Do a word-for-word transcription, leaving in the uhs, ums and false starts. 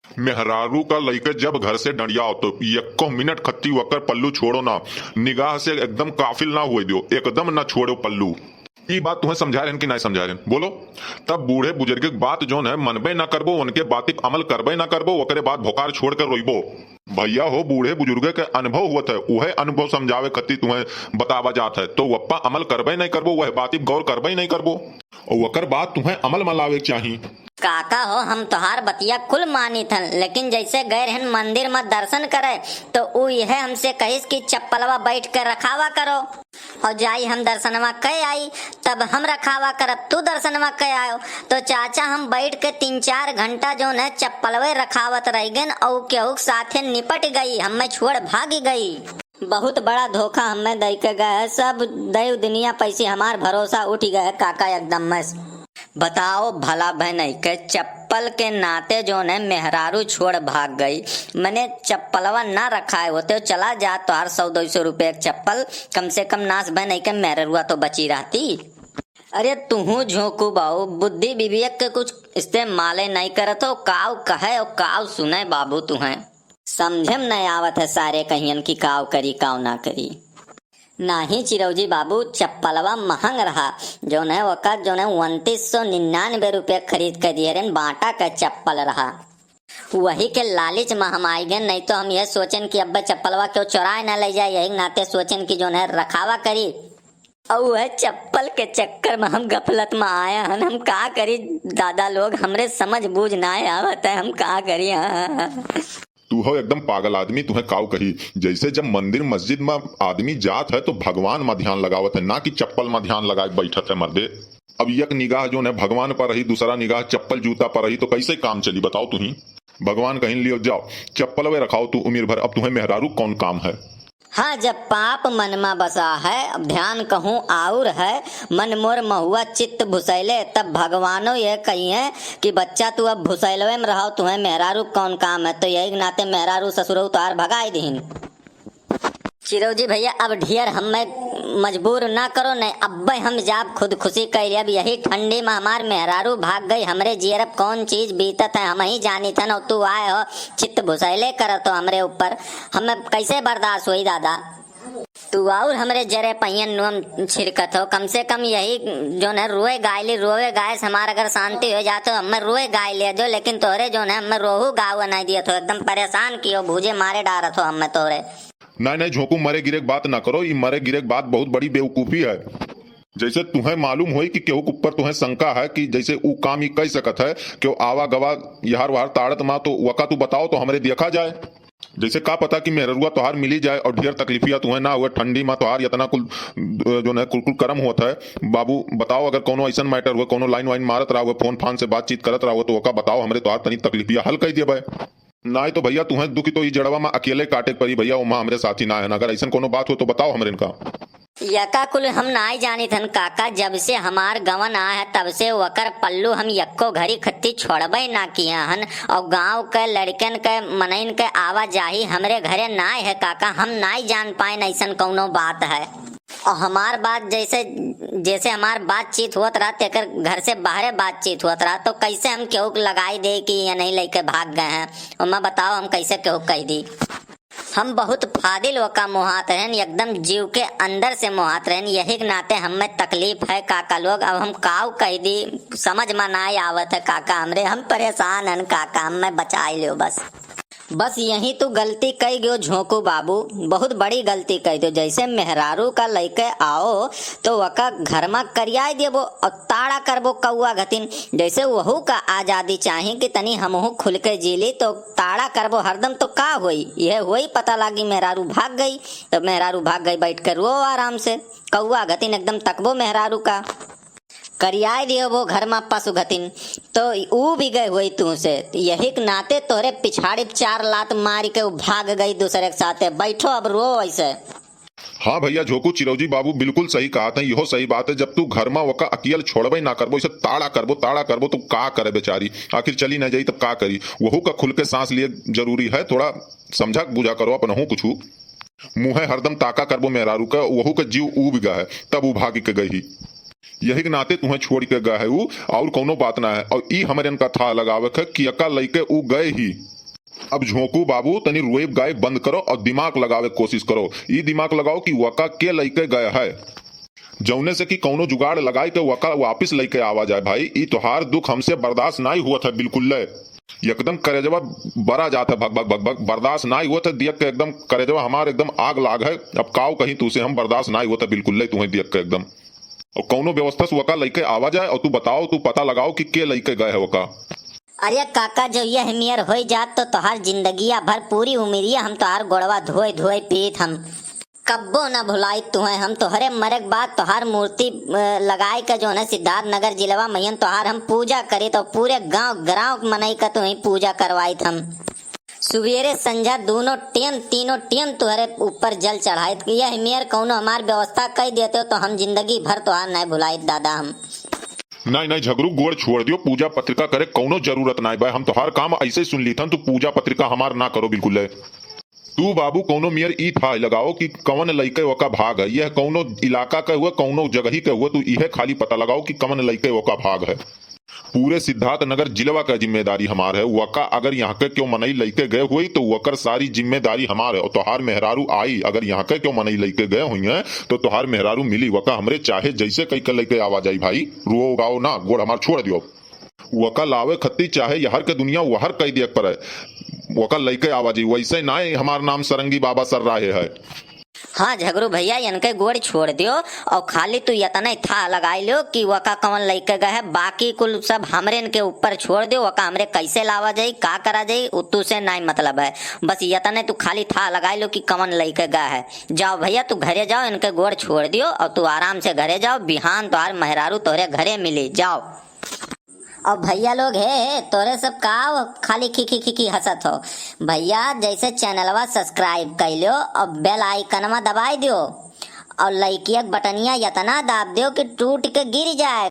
मेहरारू का लइके जब घर से डंडियाओ तो यक्को मिनट खत्ती वकर पल्लू छोड़ो ना, निगाह से एकदम काफिल ना हुए दियो, एकदम ना छोड़ो पल्लू। ई बात तुहें समझा रहन कि नाय समझा रहन, बोलो? तब बूढ़े बुजुर्ग के बात जौन है मनबे ना करबो, उनके बातिक अमल करबे ना करबो, ओकरे बाद भोकार छोड़ के रोइबो। भैया हो, बूढ़े बुजुर्ग के अनुभव हुवत है, उहे अनुभव समझावे खत्ती तुहें बतावा जात है, तो वप्पा अमल करबे नहीं करबो, वह बातिक गौर करबे नहीं करबो, और वकर बात तुहें अमल में लावे के चाही। काका हो, हम तोहार बतिया कुल मानित हन, लेकिन जैसे गए रहन मंदिर में दर्शन करे, तो ऊ यह हमसे कहिस कि चप्पलवा बैठ के रखावा करो, और जाई हम दर्शनवा कै आई, तब हम रखावा करब, तू दर्शनवा कै आयो। तो चाचा, हम बैठ के तीन चार घंटा जौन है चप्पलवे रखावत रह गन, और केहू के साथे निपट गई, हमें छोड़ भागी गई। बहुत बड़ा धोखा हमें दई के गए है, सब देव दुनिया पैसे हमार भरोसा उठ गए है काका एकदम में। बताओ भला बहनई के चप्पल के नाते जौन है मेहरारू छोड़ भाग गई, मने चप्पलवा ना रखाए होते, चला जा तोहार सौ दो सौ रुपये के चप्पल, कम से कम नास बहनई के मेहररुआ तो बची रहती। अरे तुहू झोंकू बाऊ, बुद्धि विवेक के कुछ इस्तेमाले नहीं करत हो, काव कहे और काव सुने बाबू तुहें। समझे में नहीं आवत है सारे कहियन कि काव करी, काव ना करी। नाही चिरौजी बाबू, चप्पलवा महंग रहा, जौन है ओका जौन है उनतीस सौ निन्यानवे रुपये खरीद के दिए रहन, बाटा का चप्पल रहा। वही के लालच में हम आई गए, नहीं तो हम यह सोचन कि अब चप्पलवा क्यों चोराए ना ले जाए, यही नाते सोचन कि जौन है रखावा करी। और वह चप्पल के चक्कर में हम गफलत में आया हन, हम का करी दादा लोग, हमरे समझ बूझ ना आवत है, हम का करी। हाँ। तू हो एकदम पागल आदमी, तुहें काऊ कही। जैसे जब मंदिर मस्जिद में आदमी जात है तो भगवान में ध्यान लगावत है, ना कि चप्पल में ध्यान लगाए बैठत है मर्दे। अब एक निगाह जौन है भगवान पर रही, दूसरा निगाह चप्पल जूता पर रही, तो कैसे काम चली बताओ तुही? भगवान कहिन लियो जाओ, चप्पलवे रखाओ तू उमिर भर, अब तुहें मेहरारू कौन काम है? हाँ, जब पाप मन मा बसा है, अब ध्यान कहूँ आउर है, मन मोर महुआ चित्त भुसैले, तब भगवानो यह कहिए कि बच्चा तू अब भुसैलवे में रहो, तुहें मेहरारू कौन काम है, तो यही नाते मेहरारू ससुरऊ तोहार भगाई दिहिन। चिरौजी भैया, अब ढेर हमें मजबूर ना करो, नहीं अब्बे हम जाब खुद खुशी कैली। अब यही ठंडी में हमार मेहरारू भाग गई, हमरे जियरब कौन चीज बीतत है, हम ही जानित हन, और तू आए हो चित्त भुसैले करत हो हमरे ऊपर, हमें कैसे बर्दाश्त होई दादा? तू और हमरे जरे पहियन नोम छिड़कत हो, कम से कम यही जौन है रोए गाय ली, रोए गाय से हमार अगर शांति हो जात हो, हमें रोए गाय ले दो, लेकिन तोहरे जौन है हमें रोहू गाव नहीं दियत हो, एकदम परेशान कियो, भूजे मारे डारत हो हमें तोहरे। नहीं, नहीं, झोंकू, मरे गिरे के बात ना करो। ई मरे गिरे के बात बहुत बड़ी बेवकूफी है। जैसे तुहें मालूम होई कि केहू के ऊपर तुहें शंका है कि जैसे ऊ काम ई कह सकत है, केहू आवा गवा यहार वहार ताड़त मा, तो वका तू बताओ तो हमरे देखा जाए। जैसे का पता कि मेहररुआ तोहार मिली जाए और ढेर तकलीफिया तुहें ना हुए, ठंडी मा तोहार इतना कुल, अ, जौन है कुल कुल करम होत है। बाबू बताओ, अगर कोनो ऐसन मैटर हुए, कोनो लाइन वाइन मारत रहा हुए, फोन फान से बातचीत करत रहा हुए, तो वका बताओ, हमरे तोहार तनी तकलीफिया हल कर दिए भाई। नाय तो भैया, तुहें दुखी तो ई जड़वा मा अकेले काटे के परी भैया, ओमा हमरे साथी ना है ना। अगर ऐसन कोनो बात हो तो बताओ हमरे इनका। यका कुल हम नाय जानित हन काका, जब से हमार गवन आ है तब से वकर पल्लू हम यक्को घड़ी खत्ती छोड़बे ना किया हन। और गांव के लड़कन के मनइन के आवाजाही हमरे घरे नाय है काका, हम नाय जान पाए ऐसन कौनो बात है। और हमार बात जैसे, जैसे हमार बातचीत होत रहा, तेकर घर से बाहरे बातचीत होत रहा, तो कैसे हम केहू के लगाई दे कि ये नहीं लेके भाग गए हैं? और मैं बताओ, हम कैसे केहू कह दी? हम बहुत फादिल ओका मोहात रहन, एकदम जीव के अंदर से मोहात रहन। यही के नाते हमें तकलीफ है काका लोग। अब हम काऊ कह दी, समझ में ना आवत है काका हमरे, हम परेशान हन काका, हमें बचाई लियो बस। बस यही तू गलती कई गयो झोंकू बाबू, बहुत बड़ी गलती कई दो। जैसे मेहरारू का लइके आओ तो वका घर मा करियाई देबो और ताड़ा करबो कौआ घतिन। जैसे वहू का आजादी चाही कि तनी हमहू खुल के जी ली, तो ताड़ा करबो हरदम तो का होई, यह होई पता लागी मेहरारू भाग गई, तो मेहरारू भाग गई, बैठ के रो आराम से। कौआ घतिन एकदम तकबो मेहरारू का। करियाए दियो वो घर मा पशु घतिन, तो ऊ भी गए हुई तू से। यही के नाते तोहरे पिछाड़ी चार लात मारी के ऊ भाग गई दूसरे के साथे। बैठो अब रो ऐसे। हाँ भैया झोंकू, चिरौजी बाबू बिल्कुल सही कहत हैं, इहो सही बात है। जब तू घर मा ओका अकियल छोड़बे ना करबो, इसे ताड़ा करबो, ताड़ा करबो, तो का करे बेचारी, आखिर चली ना जाई तब का करी? वहू का खुल के सांस लिए जरूरी है, थोड़ा समझा बुझा करो अपनहू कुछू। मुँहे हरदम ताका करबो मेहरारू का, वहू का जीव ऊब गा है, तब ऊ भाग के गई ही। यही के नाते तुहें छोड़ के गए है ऊ, और कौनो बात ना है। और ई हमरे इनका था लगावे के कि यका लइके ऊ गए ही। अब झोंकू बाबू, तनी रोएब गाएब बंद करो और दिमाग लगावे के कोशिश करो। ई दिमाग लगाओ कि वका के लइके गए है, जौने से कि कौनो जुगाड़ लगाए के वका वापिस लइके आवा जाए। भाई, ई तोहार दुख हमसे बर्दाश्त नाई हुआ था बिल्कुल ले। एकदम करेजवा बरा जात है, भग भग भग भग, बर्दाश्त नाई हुआ था, दियक के एकदम करेजवा हमार एकदम आग लाग है। अब काव कहीं तू से हम, बर्दाश्त नाई हुआ था बिल्कुल ले, तुम्हें दियक के एकदम। और कौनो व्यवस्था से वका लइके आवा जाए और तू बताओ, तू पता लगाओ कि के लइके गए है वका। अरे काका, जो यह मेर होई जात तो तोहार जिंदगिया भर, पूरी उमिरिया हम तोहार गोड़वा धोए धोए पीत हम। कब्बो न भुलाइत तुहें हम, तोहरे मरे के बाद तोहार मूर्ति, अ, लगाए के जो है सिद्धार्थ नगर जिलवा महियन तोहार हम पूजा करीत और पूरे गांव ग्राम के मनई का तुहें पूजा करवाइत हम। सुबेरे संझा दोनों टेम, तीनों टेम तोहरे ऊपर जल चढ़ाइत। यह मेर कौनो हमार व्यवस्था कई देते हो तो हम जिंदगी भर तोहार नहीं भुलाइत दादा हम। नहीं, नहीं, झगरू, गोड़ छोड़ दियो, पूजा पत्रिका करे कौनो जरूरत नहीं बा। हम तोहार काम ऐसे ही सुन ली थन, तू पूजा पत्रिका हमार ना करो बिल्कुल है। तू बाबू कौनो मेर ई थाह लगाओ कि कवन लइके ओका भाग है। यह कौनो इलाका के हुए, कौनो जगही के हुए, तू इहे खाली पता लगाओ कि कवन लइके ओका भाग है। पूरे सिद्धार्थ नगर जिलवा का जिम्मेदारी हमार है। वका अगर यहाँ के क्यों मनई लइके गए हुई तो वकर सारी जिम्मेदारी हमार है। और तोहार मेहरारू आई, अगर यहाँ के क्यों मनई लइके गए हुई हैं तो तोहार मेहरारू मिली। वका हमरे चाहे जैसे कई के लइके आवा जाई भाई। रुओ गाओ ना, गोड़ हमार छोड़ दियो। वका लावे खत्ती चाहे यहर के दुनिया वहर कई दियक पर है। वका लइके आवा जाई, वैसे ना हमार नाम सरंगी बाबा सर राहे है। हाँ झगरू भैया, इनके गोड़ छोड़ दियो और खाली तू इतने थाह लगाई लियो कि वका कवन लइके गए है, बाकी कुल सब हमरे इनके ऊपर छोड़ दियो। वका हमरे कैसे लावा जाई, का करा जाई, उ तू से नाई मतलब है। बस इतने तू खाली थाह लगाई लियो कि कवन लइके गए है। जाओ भैया, तू घरे जाओ, इनके गोड़ छोड़ दियो और तू आराम से घरे जाओ। बिहान तोहार मेहरारू तोहरे घरे मिली, जाओ। और भैया लोग, हे, हे, तोरे सब का हो, खाली खिखी खिखी हंसत हो? भैया, जैसे चैनलवा subscribe कर लो और bell आइकनवा दबाई दियो और लइकिया के बटनिया इतना दाब दियो कि टूट के गिर जाए।